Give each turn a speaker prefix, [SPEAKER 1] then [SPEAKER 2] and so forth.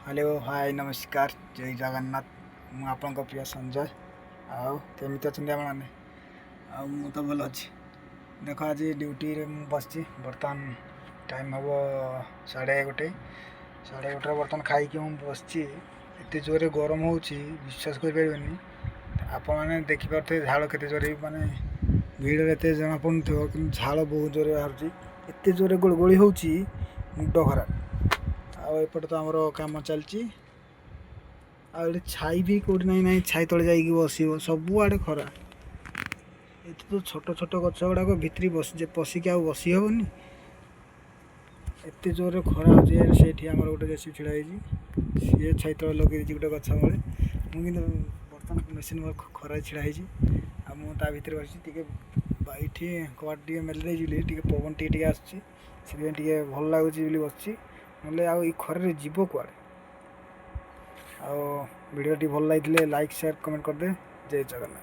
[SPEAKER 1] Hello, ହାଏ, ନମସ୍କାର, ଜୟ ଜଗନ୍ନାଥ। ମୁଁ ଆପଣଙ୍କ ପ୍ରିୟ ସଞ୍ଜୟ। ଆଉ କେମିତି ଅଛନ୍ତି ଆପଣମାନେ? ଆଉ ମୁଁ ତ ଭଲ ଅଛି। ଦେଖ, ଆଜି ଡ୍ୟୁଟିରେ ମୁଁ ବସିଛି। ବର୍ତ୍ତମାନ ଟାଇମ୍ ହେବ 1:30। 1:30ରେ ବର୍ତ୍ତମାନ ଖାଇକି ମୁଁ ବସିଛି। ଏତେ ଜୋରରେ ଗରମ ହେଉଛି, ବିଶ୍ୱାସ କରିପାରିବେନି। ଆପଣମାନେ ଦେଖିପାରୁଥିବେ ଝାଳ କେତେ ଜୋରେ, ମାନେ ଭିଡ଼ିଓରେ ଏତେ ଜଣାପଡ଼ୁନଥିବ, କିନ୍ତୁ ଝାଳ ବହୁତ ଜୋରରେ ବାହାରୁଛି। ଏତେ ଜୋରରେ ଗୁଳୁଗୁଳି ହେଉଛି, ମୁଣ୍ଡ ଖରାପ। ଆଉ ଏପଟେ ତ ଆମର କାମ ଚାଲିଛି। ଆଉ ଏଠି ଛାଇ ବି କେଉଁଠି ନାହିଁ, ନାହିଁ ଛାଇ ତଳେ ଯାଇକି ବସିବ। ସବୁଆଡ଼େ ଖରା। ଏଠି ତ ଛୋଟ ଛୋଟ ଗଛ ଗୁଡ଼ାକ ଭିତରେ ବସି ପଶିକି ଆଉ ବସି ହେବନି, ଏତେ ଜୋରରେ ଖରା ହେଉଛି। ସେଇଠି ଆମର ଗୋଟେ ଜେସିବି ଛିଡ଼ା ହେଇଛି। ସିଏ ଛାଇ ତଳେ ଲଗେଇ ଦେଇଛି ଗୋଟେ ଗଛ ମୂଳେ। ମୁଁ କିନ୍ତୁ ବର୍ତ୍ତମାନ ମେସିନ୍ ମୋର ଖରାରେ ଛିଡ଼ା ହେଇଛି ଆଉ ମୁଁ ତା ଭିତରେ ବସିଛି। ଟିକେ ଏଇଠି କବାଟ ଟିକେ ମେଲି ଦେଇଛି ବୋଲି ଟିକେ ପବନ ଟିକେ ଟିକେ ଆସୁଛି, ସେଥିପାଇଁ ଟିକେ ଭଲ ଲାଗୁଛି ବୋଲି ବସିଛି। ନହେଲେ ଆଉ ଏଇ ଖରାରେ ଯିବ କୁଆଡ଼େ? ଆଉ ଭିଡ଼ିଓଟି ଭଲ ଲାଗିଥିଲେ ଲାଇକ୍, ସେୟାର, କମେଣ୍ଟ କରିଦେବେ। ଜୟ ଜଗନ୍ନାଥ।